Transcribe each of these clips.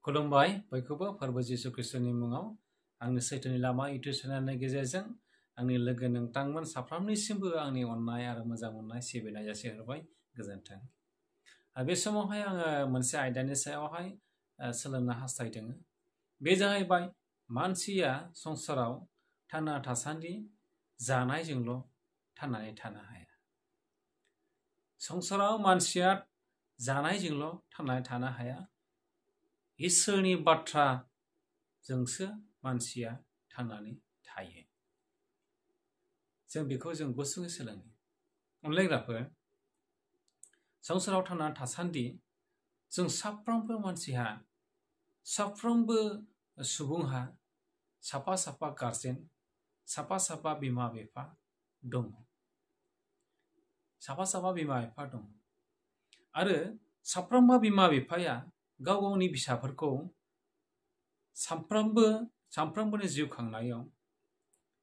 खुलुमबाय बयखौबो फोरबो जिसु ख्रिस्टनि मुङाव आंनि सैथोनि लामा इउटुब चेनेलनि गेजेरजों आंनि लोगो नोंथांमोन साफ्रोमनिसिमबो आंनि अननाय आरो मोजां मोननाय सिबिनाय जासिहरबाय गोजोन्थों। बे समावहाय आङो मोनसे आयदानि सायावहाय सोलोंनो हास्थायदों। बे जाहैबाय मानसिया संसाराव थांना थासान्दि जानायजोंल' थांनानै थानो हाया। संसाराव मानसिया जानायजोंल' थांनानै थानो हाया। इसोरनि बाथ्राजोंसो मानसिया थांनानै थायो। जों बेखौ गुसुङै सोलोङो। अनलायग्राफोर, संसाराव थांनानै थासान्दि जों साफ्रोमबो मानसिहा, साफ्रोमबो सुबुंहा साफा साफा गारजेन, साफा साफा बिमा बिफा दङ। साफा साफा बिमा बिफा दङ। आरो साफ्रोमबो बिमा बिफाया गाव गावनि फिसाफोरखौ सानफ्रोमबोनि जिउ खांनायाव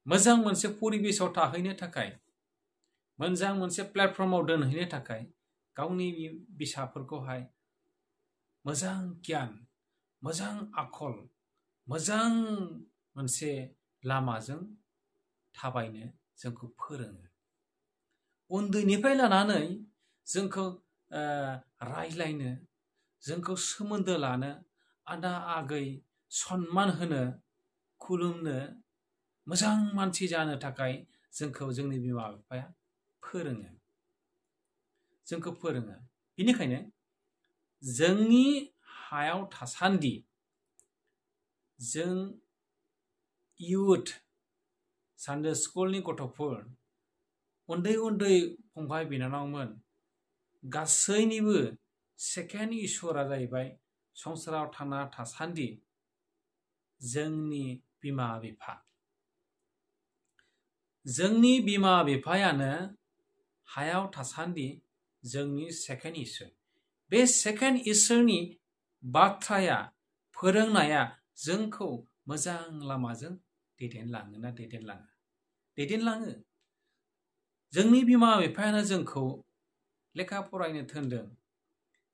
मोजां मोनसे परिबेसाव थाहैनो थाखाय, मोजां मोनसे प्लेटफर्माव दोनहैनो थाखाय गावनि फिसाफोरखौहाय मोजां गियान, मोजां आखल, मोजां मोनसे लामाजों थाबायनो जोंखौ फोरोङो। उन्दैनिफ्राय लानानै जोंखौ रायज्लायनो, जोंखौ सोमोन्दो लानो, आदा आगै सनमान होनो, खुलुमनो, मोजां मानसि जानो थाखाय जोंखौ जोंनि बिमा बिफाया फोरोङो। जोंखौ फोरोङो। बेनिखायनो जोंनि हायाव थासान्दि जों इयुथ, सानडे स्कुलनि गथ'फोर, उन्दै उन्दै फंबाय बिनानावमोन, गासैनिबो सेकेन्ड इसोरा जाहैबाय संसाराव थांना थासान्दि जोंनि बिमा बिफा। जोंनि बिमा बिफायानो हायाव थासान्दि जोंनि सेकेन्ड इसोर। बे सेकेन्ड इसोरनि बाथ्राया, फोरोंनाया जोंखौ मोजां लामाजों दैदेनलाङोना दैदेनलाङा? दैदेनलाङो। जोंनि बिमा बिफायानो जोंखौ लेखा फरायनो थिनदों।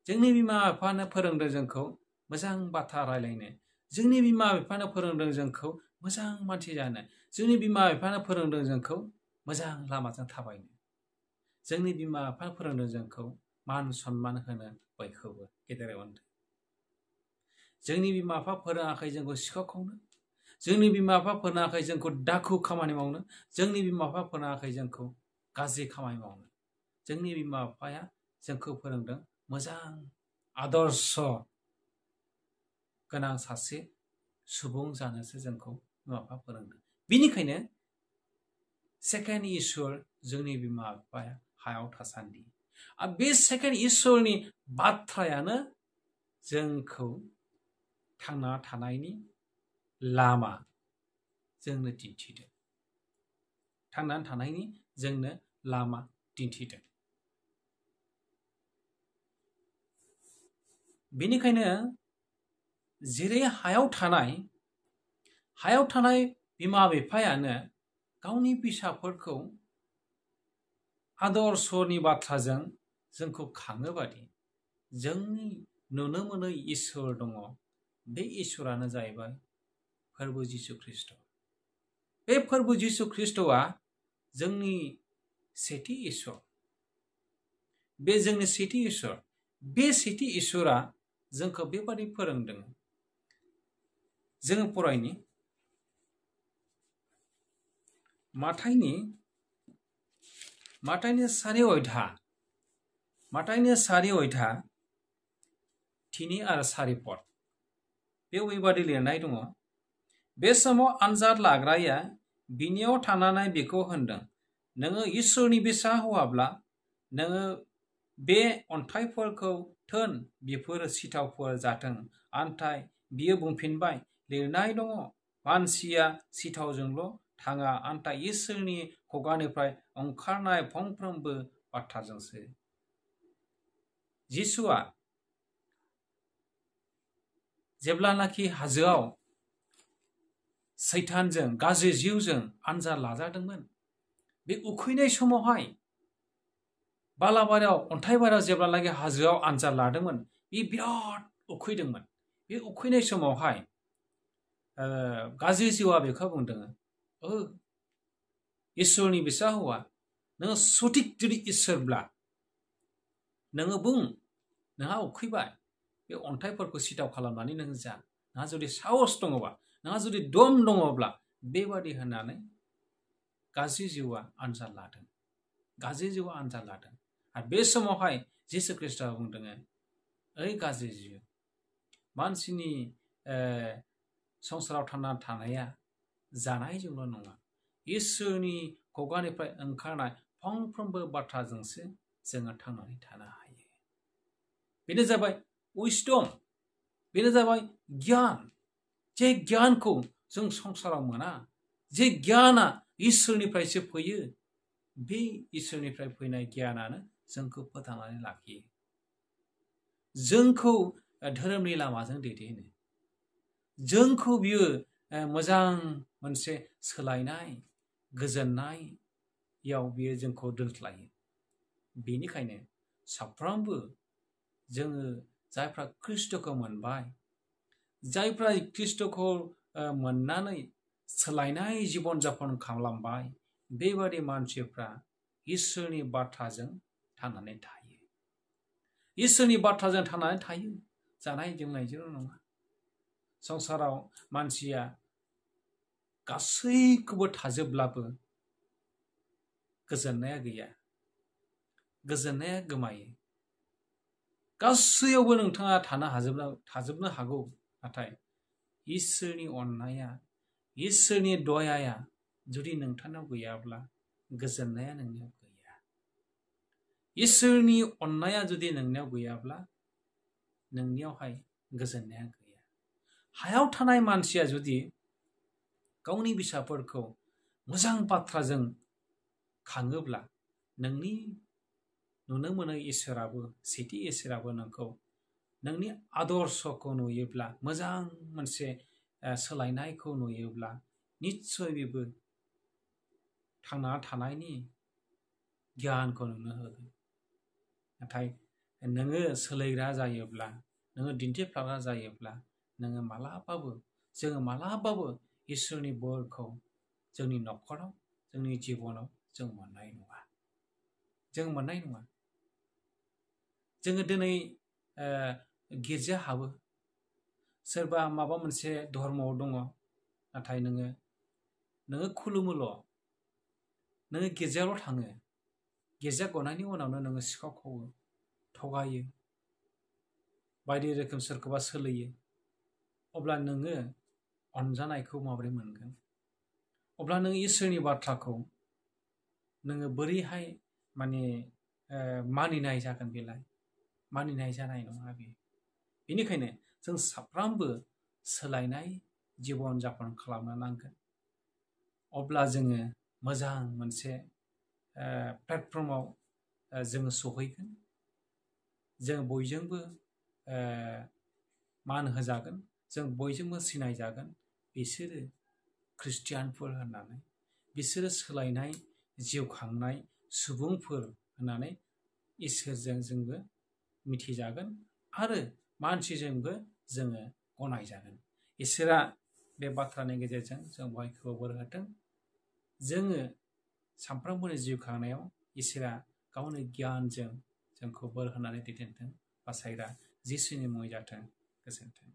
जोंनि बिमा बिफानो फोरोंदों जोंखौ मोजां बाथ्रा रायलायनो। जोंनि बिमा बिफानो फोरोंदों जोंखौ मोजां मानसि जानो। जोंनि बिमा बिफानो फोरोंदों जोंखौ मोजां लामाजों थाबायनो। जोंनि बिमा बिफानो फोरोंदों जोंखौ मान सनमान होनो, बयखौबो गेदेर उन्दै। जोंनि बिमा बिफा फोरोङाखै जोंखौ सिखाव खावनो। जोंनि बिमा बिफा फोरोङाखै जोंखौ दाखु खामानि मावनो। जोंनि बिमा बिफा फोरोङाखै जोंखौ गाज्रि खामानि मावनो। जोंनि बिमा बिफाया जोंखौ फोरोंदों मोजां आदर्श गोनां सासे सुबुं जानोसो जोंखौ बिमा बिफा फोरोंदों। बेनिखायनो सेकेन्ड इसोर जोंनि बिमा बिफाया हायाव थासान्दि। आरो बे सेकेन्ड इसोरनि बाथ्रायानो जोंखौ थांना थानायनि लामा जोंनो दिन्थिदों। थांनानै थानायनि जोंनो लामा दिन्थिदों। बेनिखायनो जेरै हायाव थानाय बिमा बिफायानो गावनि फिसाफोरखौ आदर्शनि बाथ्राजों जोंखौ खाङोबादि जोंनि नुनो मोनै इसोर दङ। बे इसोरानो जाहैबाय फोरबो जिसु ख्रिस्ट'। बे फोरबो जिसु ख्रिस्ट'आ जोंनि सेथि इसोर। बे जोंनि सेथि इसोर। बे सेथि इसोरा जोंखौ बेबादि फोरोंदों। जोङो फरायनि माथाइनि 4 3 आरो 4 पद। बेयाव बेबादि लिरनाय दङ। बे समाव आनजाद लाग्राया बिनियाव थानानै बेखौ होनदों, नोङो इसोरनि फिसा हौवाब्ला नोङो बे अन्थाइफोरखौ थोन, बेफोरो सिथावफोर जाथों। आन्थाय बियो बुंफिनबाय, लिरनाय दङ, मानसिया सिथावजोंल' थाङा, आन्थाय इसोरनि खुगानिफ्राय ओंखारनाय फंफ्रोमबो बाथ्राजोंसो। जिसुआ जेब्लानाखि हाजोआव सैतानजों, गाज्रि जिउजों आनजाद लाजादोंमोन, बे उखैनाय समावहाय बालाबारियाव, अन्थाइबारियाव जेब्लानाखि हाजोआव आनजाद लादोंमोन, बे बिराद उखैदोंमोन। बे उखैनाय समावहाय गाज्रि जिउआ बेखौ बुंदों, इसोरनि फिसा हौवा, नोङो सथिक जुदि इसोरब्ला नोङो बुं, नोंहा उखैबाय, बे अन्थाइफोरखौ सिथाव खालामनानै नों जा, नोंहा जुदि साहस दङबा, नोंहा जुदि दम दङब्ला, बेबादि होननानै गाज्रि जिउआ आनजाद लादों। गाज्रि जिउआ आनजाद लादों। आरो बे समावहाय जिसु ख्रिस्ट'आ बुंदों, ओइ गाज्रि जिउ, मानसिनि संसाराव थांना थानाया जानायजोंल' नङा, इसोरनि खुगानिफ्राय ओंखारनाय फंफ्रोमबो बाथ्राजोंसो जोङो थांनानै थानो हायो। बेनो जाबाय उइसडम, बेनो जाबाय गियान। जे गियानखौ जों संसाराव मोना, जे गियाना इसोरनिफ्रायसो फैयो, बे इसोरनिफ्राय फैनाय गियानानो जोंखौ फोथांनानै लाखियो, जोंखौ धोरोमनि लामाजों दैदेनो, जोंखौ बियो मोजां मोनसे सोलायनाय, गोजोननायाव बियो जोंखौ दोनस्लायो। बेनिखायनो साफ्रोमबो जोङो जायफ्रा ख्रिस्ट'खौ मोनबाय, जायफ्रा ख्रिस्ट'खौ मोननानै सोलायनाय जिबन जापन खालामबाय, बेबादि मानसिफ्रा इसोरनि बाथ्राजों थांनानै थायो। इसोरनि बाथ्राजों थांनानै थायो, जानाय लोंनायजोंल' नङा। संसाराव मानसिया गासैखौबो थाजोबब्लाबो गोजोननाया गैया, गोजोननाया गोमायो। गासैयावबो नोंथाङा थाजोबनो हागौ, नाथाय इसोरनि अननाया, इसोरनि दयाया जुदि नोंथांनाव गैयाब्ला गोजोननाया नोंनियाव गैया। इसोरनि अननाया जुदि नोंनियाव गैयाब्ला नोंनियावहाय गोजोननाया गैया। हायाव थानाय मानसिया जुदि गावनि फिसाफोरखौ मोजां बाथ्राजों खाङोब्ला, नोंनि नुनो मोनै इसोराबो, सेथि इसोराबो नोंखौ नोंनि आदर्शखौ नुयोब्ला, मोजां मोनसे सोलायनायखौ नुयोब्ला, निस्सय बेबो थांना थानायनि गियानखौ नोंनो होगोन। नाथाय नोङो सोलायग्रा जायोब्ला, नोङो दिन्थिफ्लाग्रा जायोब्ला, जोङो मालाबाबो इसोरनि बोरखौ जोंनि न'खराव, जोंनि जिबनाव जों मोननाय नङा। जोङो दिनै गिर्जा हाबो, सोरबा माबा मोनसे धर्मआव दङ, नाथाय नोङो खुलुमोल', नोङो गिर्जायावल' थाङो, गिर्जा गनायनि उनावनो नोङो सिखाव खावो, थगायो, बायदि रोखोम सोरखौबा सोलोयो, अब्ला नोङो अनजानायखौ माबोरै मोनगोन? अब्ला नों इसोरनि बाथ्राखौ नोङो बोरैहाय मानिनाय जागोन? बेलाय मानिनाय जानाय नङा बेयो। बेनिखायनो जों साफ्रोमबो सोलायनाय जिबन जापन खालामनो नांगोन। अब्ला जोङो मोजां मोनसे प्लेटफर्माव जोङो सहैगोन, जों बयजोंबो मान होजागोन, जों बयजोंबो सिनायजागोन, बिसोरो ख्रिस्टियानफोर होननानै, बिसोरो सोलायनाय जिउ खांनाय सुबुंफोर होननानै इसोरजों जोंबो मिथिजागोन आरो मानसिजोंबो जोङो गनायजागोन। इसोरा बे बाथ्रानि गेजेरजों जों बयखौबो बोर होथों। जोङो सानफ्रोमबोनि जिउ खांनायाव इसोरा गावनि गियानजों जोंखौ बोर होनानै दैदेनथों। बासायग्रा जिसुनि मुङै जाथों। गोजोन्थों।